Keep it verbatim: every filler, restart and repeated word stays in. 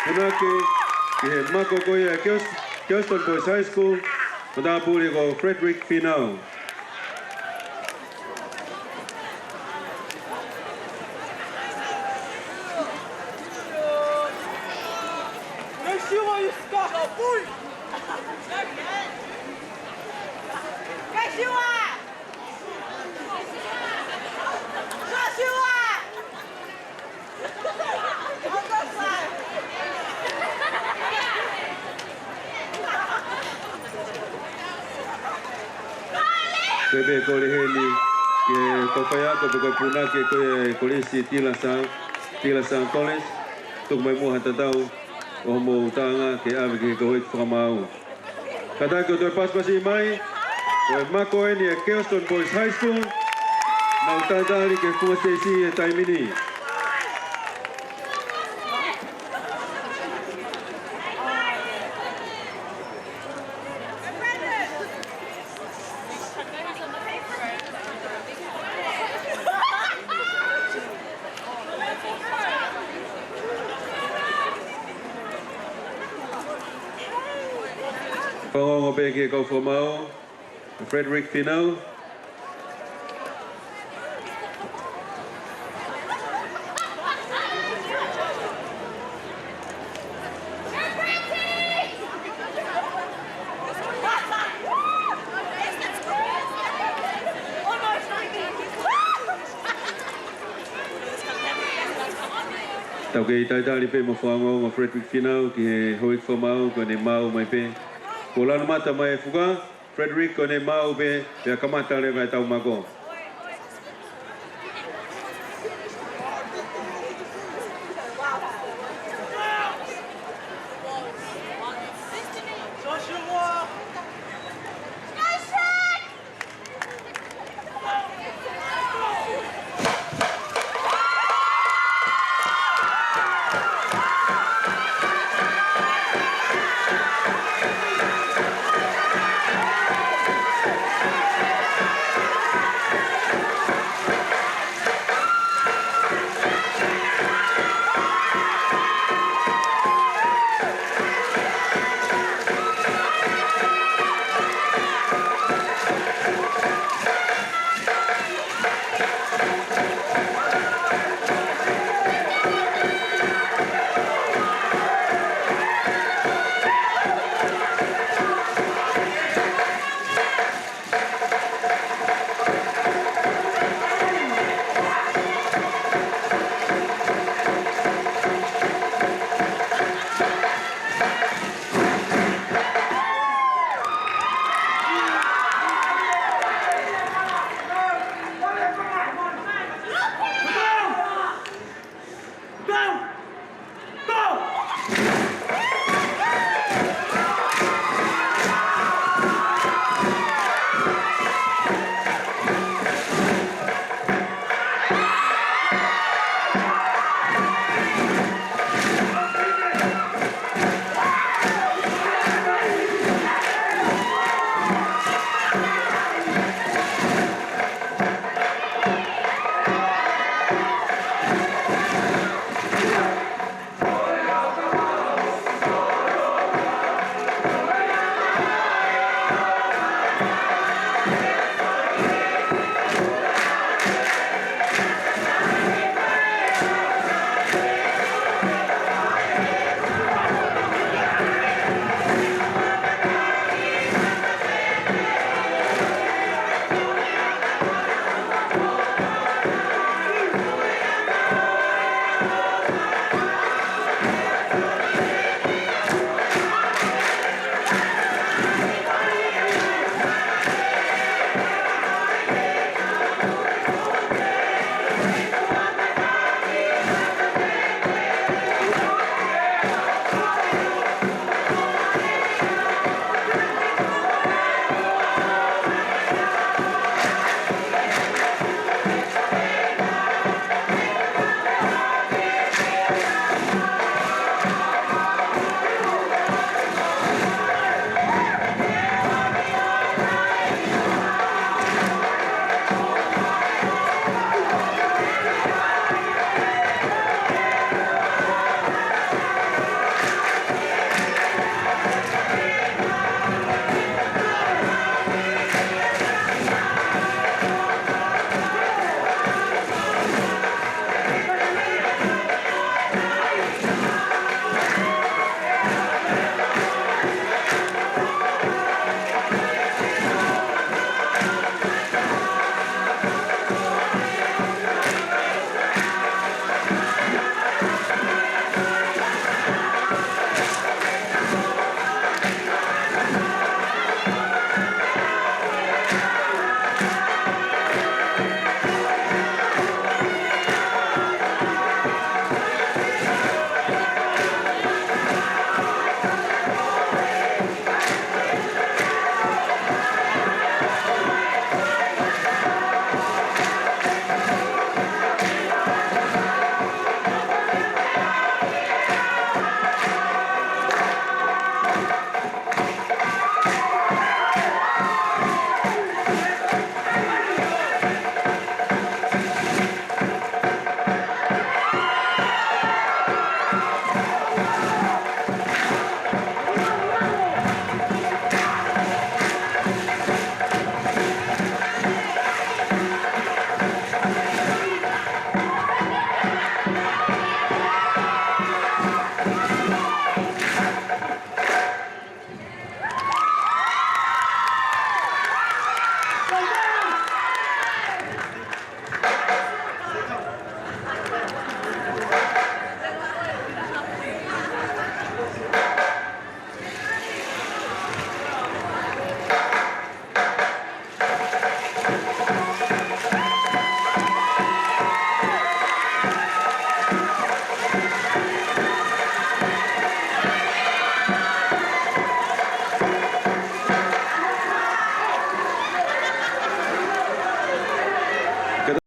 Punake ki he mako ko ia ʻa e Kels-, Kelston Boys High School, matāpule ko Frederick Finau. Ko e pē kole heni ki he kau faiako pe ko e punake ko ia ʻa e Kolisi Tila Sa-, Tila Sands College, tuku mai muʻa ha tatau ʻo hoʻomou taʻanga ke ʻave ki he kau houʻeiki fakamaau. Kātaki ʻo toe pasipasi mai, ko e mako eni ʻa e Kelston Boys High School, nau talitali ki he funga siteisi he taimi ni. Fanongo pē ki he kau fakamaau, Frederick Finau. Tau kei talitali pē mo fanongo ʻa Frederick Finau ki he houʻeiki fakamaau, ko ʻene maau mai pē. Kuo lanu mata mai e fuka, Frederick, ko ʻene maau pē, pea kamata leva ʻetau mako.